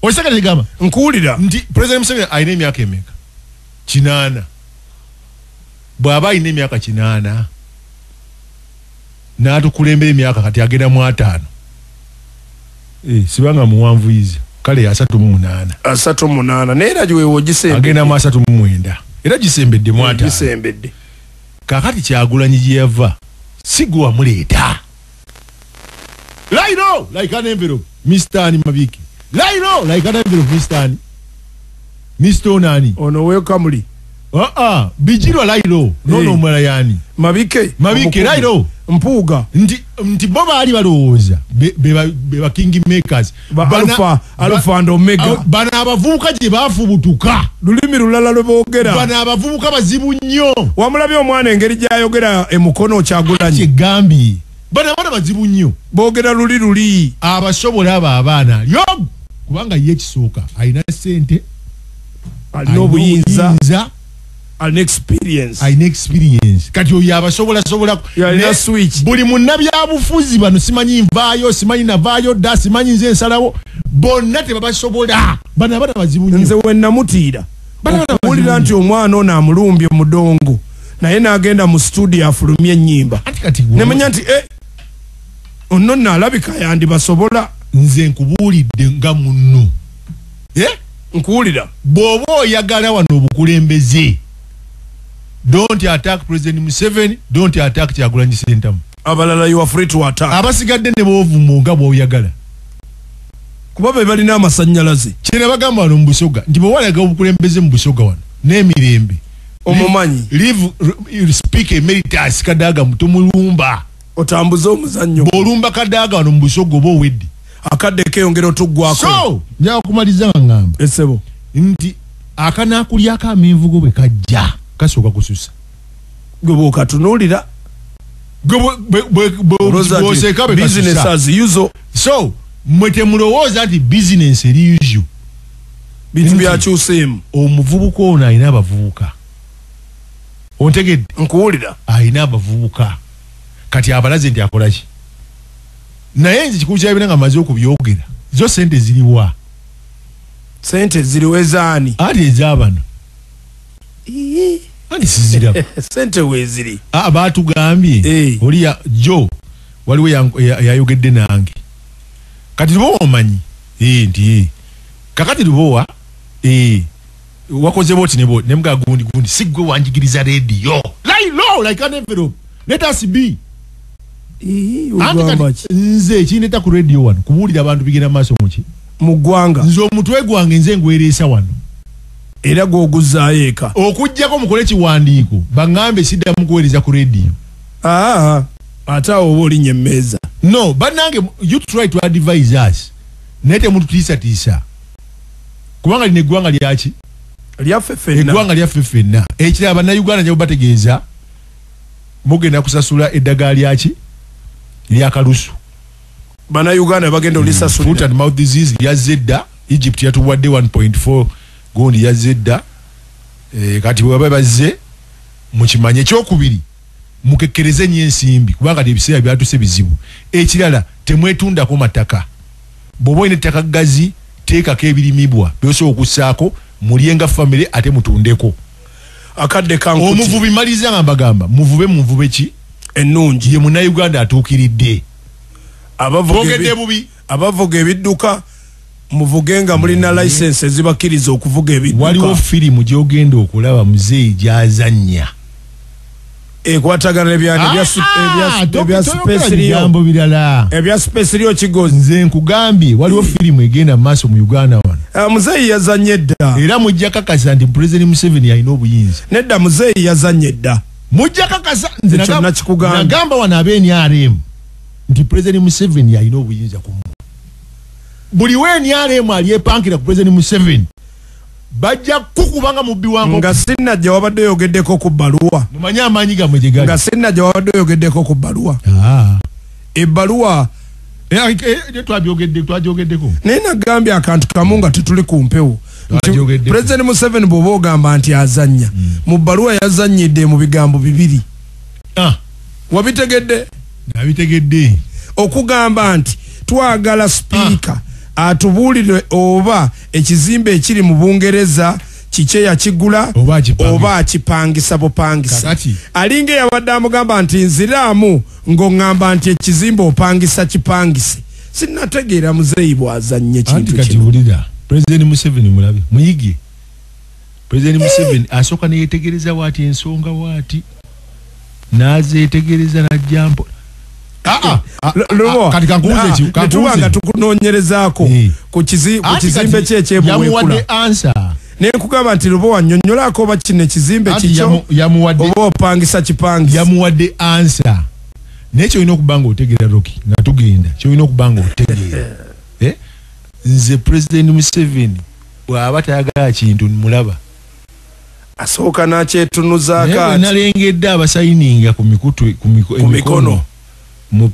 Osaka gamba nkuwulira nti President Museveni alina emyaka emeka? 8. Bw'aba alina emyaka 8 n'atukulembera emyaka kati agenda mu 5. Sibanga muwanvuyiza kale 38. 38 naye era giweewo gisembedde. Agenda mu 39 era gisembedde mu 5. Gisembedde. Kaakati Kyagulanyi gye yava si gwe wamuleeta. Lie like an envelope, Mr. Ani Mabiki. Lie like an envelope, Mr. Ani. Mr. Onani. Ono wekamuli. Bijirwa lie low. No no omulala yani. Mabike. Mabike lie low. Mpuuga. Nti bo baali balowooza be ba king makers. Ba Alpha, Alpha and Omega. Bano abavubuka gye baafubutuka. Lulimi lulala lwe boogera. Bano abavubuka bazibu nnyo. Wamulabye omwana engeri gy'ayogera emukono Kyagulanyi. Kyegambye. Bano abaana bazibu nnyo. Boogera luli luli. Abasobola abo abaana. Yo! Kubanga ye ekisooka alina ssente, alina obuyinza, alina experience. Alina experience. Kati oyo abasobola sobola alina switch. Buli munnabyabufuzi bano simanyi nvaayo, simanyi navaayo dda, simanyi nze nsalawo, bonna tebabasobola. Bano abaana bazibu nnyo. Nze we namutiira okuwulira nti omwana ono amulumbye mudongo naye n'agenda mu studio afulumye ennyimba. Nemanya nti ono nno alabika yandibasobola. Nze nkubuulidde nga munno. Nkuwulira. Bw'oba oyagala wano obukulembeze, don't attack President Museveni, don't attack Kyagulanyi Ssentamu. Abalala you are free to attack. Abasigadde ne boovuma nga bw'oyagala. Kuba be balina amasannyalaze. Kye nabagamba wano mu Busoga nti bwe walaga obukulembeze mu Busoga wano n'emirembe, omumanyi leave speak emeritus Kadaga mutumulumba. Otambuze omuzannyo. Bw'olumba Kadaga wano mu Busoga oba owedde. Akadde keeyongera otuggwako. So njagala kumaliza nga ngamba Essebo nti akanaakulyako amenvu bwe kajja kasooka kususa. Gwe bw'okatunuulira bw'oseka bwe business kasusa. As usual. So mmwe temulowooza nti business eri usual. Bintu byakyuseemu. Omuvubuka ono alina abavubuka. Ontegedde? Nkuwulira. Alina abavubuka. Kati abalaze nti akola ki? Naye nze kikulu kyabina nga maze okubyogera. Zo ssente ziriwa? Ssente ziriwa ezaani? Ate ez'abano. Anti siziraba. Ssente weeziri. Baatugambye. Oli jo waliwo yayogedde nange. Kati Lubowa omanyi? Nti kakati Lubowa wakoze bw'oti ne bw'oti ne mugaa gundi gundi si ggwe wanjigiriza rediyo. Lie low like an envelope. Let us be. Nze ekindeeta ku rediyo wano kubuulira abantu bigenda maaso muki? Mu ggwanga. Nze omutwe gwange nze ngwereesa wano. Era gw'oguzzaayo eka. Okuggyako mukole ekiwandiiko baŋŋambe siddamu kuweereza ku rediyo. Ate awo oba olinnya emmeeza. No, bannange you try to advise us. Naye temututiisatiisa. Kubanga lino eggwanga lyaki? Lyaffe ffenna. Eggwanga lyaffe ffenna. Ekirala bannayuganda nja kubategeeza mugenda kusasula eddagala lyaki? Lyakalusu. Bannayuganda bagenda olisasulira. Foot and mouth disease yazze dda. Egypt yatuwadde 1.4 gundi yazze dda. Kati bwe baba bazze mukimanye. Ekyokubiri mukekkereze nnyo ensimbi kubanga ebiseera byatuse bizibu. Ekirala temwetundako mataka. Bw'oba olina ettaka ggazi teekako ebirimibwa by'osobola okussaako mulye nga famire ate mutundeko. Akadde kankuti. Omuvubi maliza nga mbagamba muvube muvube ki? Ennungi. Ye munnayuganda atuukiridde. Boogedde bubi. Abavuga ebidduka muvuge nga mulina license ezibakkiriza okuvuga ebidduka. Waliwo firimu gy'ogenda okulaba muzeeyi gy'azannya. Ekwatagana ebya space bigambo birala. Ebya space rio kigozi. Nze nkugambye waliwo firimu egenda mu maaso mu Uganda wano. Muzeeyi yazannye dda. Era mujja kakasa nti President Museveni alina obuyinza. Nedda muzeeyi yazannye dda. Mujja kakasa nze nagamba wano abe NRM nti President Museveni alina obuyinza ku mmwe. Buli we NRM alyepankira ku President Museveni bajja kukubanga mubbi wange. Nga sinnajja wabadde oyogeddeko ku bbaluwa. Mumanye amaanyi gammwe gye gali. Nga sinnajja wabadde oyogeddeko ku bbaluwa. Ebbaluwa twagyogeddeko. Naye nagambye akantu kamu nga tetuli ku mpewo. President Museveni bw'oba ogamba nti azannya, mu bbaluwa yazannyidde mu bigambo bibiri. Wabitegedde? Nabitegedde. Okugamba nti twagala sipiika Atubuulire oba ekizimbe ekiri mu Bungereza kikye yakigula oba akipangisa bupangisa. Alinga eyabadde amugamba nti nziraamu ng'oŋŋamba nti ekizimbe opangisa kipangise. Sinnategeera muzeeyi bw'azannye kintu kino. Wulira President Museveni mulabe muyige. President Museveni asooka neyetegereza waati ensonga waati n'azeetegereza n'ajja mpola. Kati kankubuuze ki? Tuba nga tukunoonyerezaako ku kizimbe kye ekyebuweekula. Ne nkugamba nti Lubowa nnyonnyolaako oba kino ekizimbe kikyo oba opangisa kipangisa. Yamuwadde answer. Naye ky'olina okuba nga otegeera Rocky nga tugenda ky'olina okuba nga otegeera. Nze President Museveni bw'aba tayagala kintu mulaba. Asooka n'akyetunuzaako ati. Nalengedde abasayininga ku mikutu ku mikono mu